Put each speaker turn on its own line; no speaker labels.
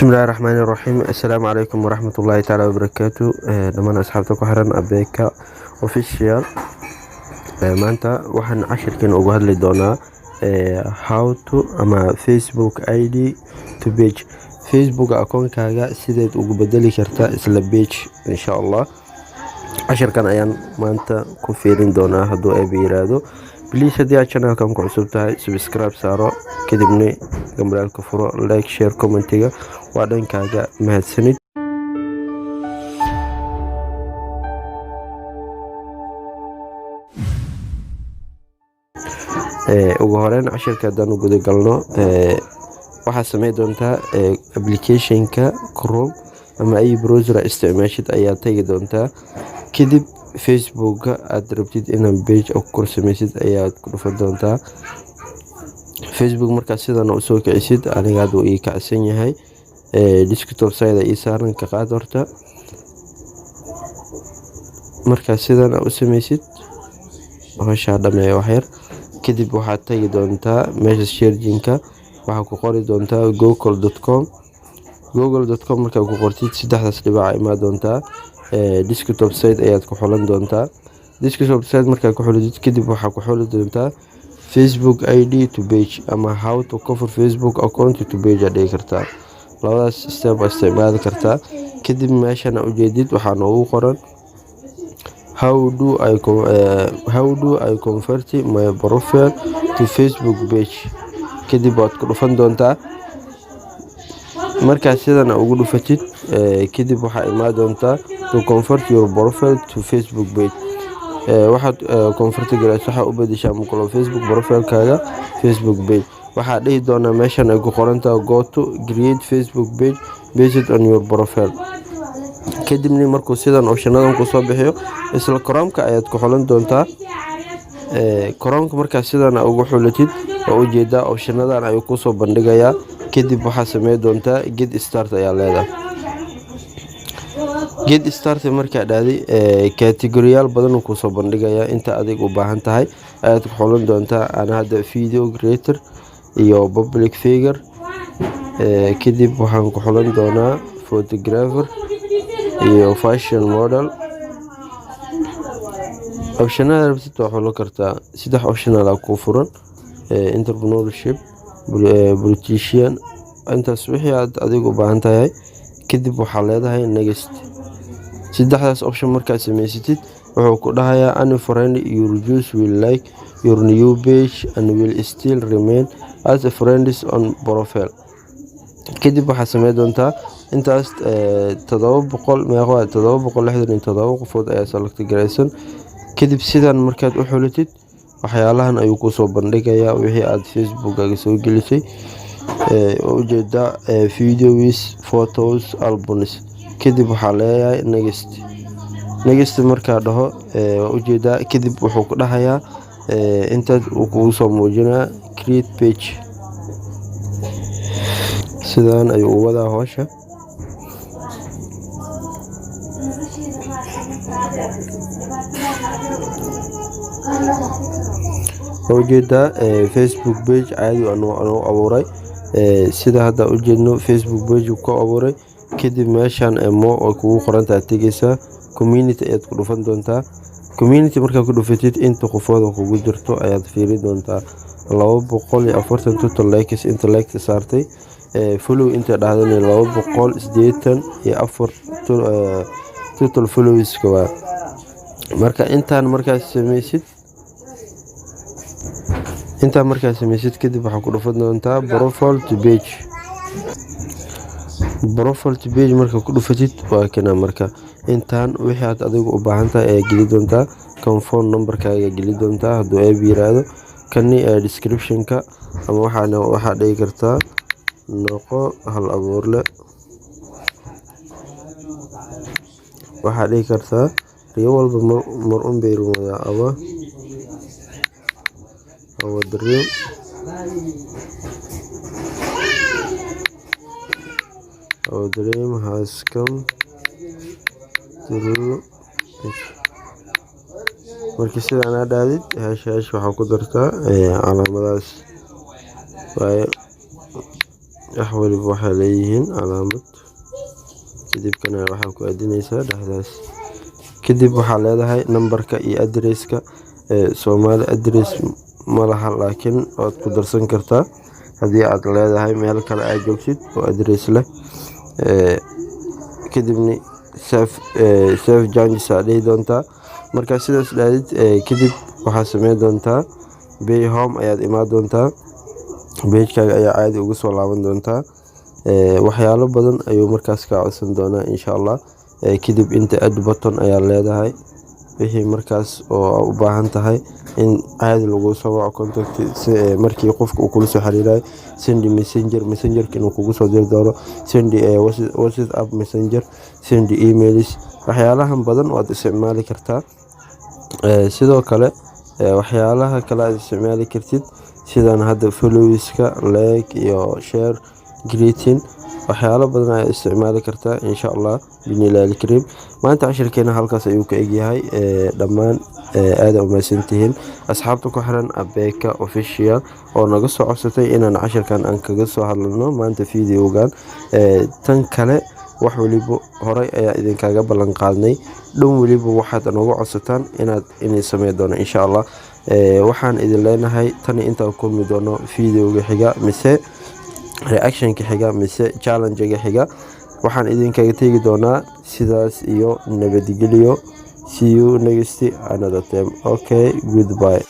Bismillahi raxmaani raxiim. Assalaamu calaykum waraxmatullaahi tacaala wabarakaatu. Dhammaan asxaabta ku xiran Abeeka Official, maanta waxaan cashirkan uga hadli doonaa how to ama Facebook ID to page, Facebook akoonkaaga sideed ugu bedeli kartaa isla page. Insha Allah cashirkan ayaan maanta ku fiirin doonaa hadduu Eebe yiraahdo. Please, haddii aad channelkan ku cusub tahay, subscribe saaro, kadibna gambaleelka furo. Like, share, commentiga waa dhankaaga. Mahadsanid. Ugu horeyn, cashirka haddaan guda galno, waxaad sameyn doontaa applicationka Chrome ama ay browser isticmaashid ayaa tagi doontaa. Kadib Facebooka aad rabtid inaad page ku kor sameysid ayaad ku dhufan doontaa Facebook. Markaad sidan usoo kicisid, aniga hadda uu ii kacsan yahay, desktop site ii saaran. Ka qaad horta. Markaad sidan u sameysid, howshaa dhameeya waxyar kadib, waxaad tagi doontaa meesha searchinka. Waxaad ku qori doontaa google.com. Google.com markaad ku qortid, saddexdaas dhibaca imaa doontaa. Desktop site ayaad ku xulan doontaa. Desktop site markaad ku xulatid kadib, waxaad ku xuli doontaa Facebook ID to page ama how to convert Facebook account to page aad dhigi kartaa. Labadaas step waa isticmaali kartaa. Kadib meeshan ujeedid waxaa noogu qoran "How do I convert my profile to Facebook page?" Kadib waad ku dhufan doontaa. Markaad sidan ugu dhufatid kadib, waxaa imaan doontaa "To convert your profile to Facebook page". Waxaad convert gareysa, waxaa u bedeshaa mukulo Facebook profilekaaga Facebook page. Waxaa dhihi doonaa meeshan ay ku qorantahay "Go to create Facebook page based on your profile". Kadibna markuu sidan optionadan kusoo bixiyo, isla Chromeka ayaad ku xulan doontaa. Chromeka markaa sidan ugu xulatid, waa ujeedaa, optionadan ayuu kusoo bandhigayaa. Kadib waxaa sameyn doontaa "Get start" ayaa leedahay. "Get start" markaa dhahday, categoriyaal badan uu kusoo bandhigayaa. Inta adig u baahan tahay ayaad ku xulan doontaa. Ana hadda video creator iyo public figure. Kadib waxaan ku xulan doonaa photographer iyo fashion model. Optionada rabtid waa xulan kartaa. Saddex optional kuu furan: entrepreneurship, politician. Intaas wixii aad adiga u baahan tahay. Kadib waxaa leedahay "Next". Saddexdaas option markaad sameysatid, wuxuu ku dhahayaa "Any friend you choose will like your new page and will still remain as a friends on profile". Kadib waxaad sameyn doontaa intaas 700 meeqo, 767 qofood ayaa select garaysan. Kadib sidan markaad u xulatid, waxyaalahan ayuu kusoo bandhigayaa, wixii aad Facebookaga soo gelisay oo ujeedaa: videos, photos, albums. Kadib waxaa leeyahay "Next". "Next" markaa dhaho, waa ujeedaa, kadib wuxuu ku dhahayaa, intaas uu kugu soo muujinaa "Create page". Sidaan ayuu u wadaa howsha. Waa ujeedaa, Facebook page caadi u abuuray. Sida hadda ujeedno, Facebook page ku abuuray. Kadib meeshan mo ay kugu qorantahay tegeysaa, "Community" ayaad ku dhufan doontaa. "Community" markaad ku dhufatid, inta qofooda kugu jirto ayaad fiiri doontaa: 240 total likes, inta like saartay. Follow inta dhahdana, 284 total followerska waa. Marka intaan markaas sameysid, intaa markaad sameysid kadib, waxaa ku dhufan doontaa "Profile to page". "Profile to page" marka ku dhufatid, waa kana. Marka intaan wixii aad adigu u baahan tahay ayaa geli doontaa. Kan phone numberkaaga geli doontaa hadduu Eebe yiraahdo. Kani descriptionka ama waxaana waxaa dhigi kartaa "Noqo hal abuurle". Waxaa dhigi kartaa "Riyo walba mar un bay rumowdaa" ama "Our dream has come true". Marka sidaan aad dhahdid, hash hash waxaa ku dartaa calaamadaas waaye. Wax waliba waxay leeyihiin calaamad. Kadib kana waxaa ku aadineysaa dhexdaas. Kadib waxaa leedahay nambarka iyo addresska. Soomaali address ma laha, laakiin waad ku darsan kartaa haddii aad leedahay meel kale aad joogtid oo address leh. Kadibna save changes aa dhihi doontaa. Markaa sidaas dhahdid kadib, waxaad sameyn doontaa page home ayaad imaan doontaa, pagekaaga ayaa caadi ugu soo laaban doontaa. Waxyaalo badan ayuu markaas kaa codsan doonaa, insha Allah. Kadib inta add button ayaa leedahay, wixii markaas oo u baahan tahay in caadi lagu soo waco, contact markii qofka uu kula soo xiriirayo, send messenger, messengerka inuu kugu soo diri doono, send WhatsApp messenger, send emails, waxyaalahan badan waad isticmaali kartaa. Sidoo kale waxyaalaha kale aad isticmaali kartid, sidan hadda followerska, like iyo share, greeting, waxyaalo badan ayaad isticmaali kartaa, insha Allah binilahi alkariim. Maanta cashirkeena halkaas ayuu ka egyahay. Dhammaan aada umahadsantihiin asxaabta ku xiran Abeka Official oo naga soo codsatay inaan cashirkan aan kaga soo hadlano maanta videogan. Tan kale, wax waliba horay ayaa idinkaga ballan qaadnay. Dhan weliba waxaad nooga codsataan inaad inay sameyn doono, insha Allah. Waxaan idin leenahay tan intaan kulmi doono videoga xiga, mise reactionka xiga, mise challengega xiga, waxaan idinkaga tegi doonaa sidaas iyo nabadgelyo. See you next another time. Okay, goodbye.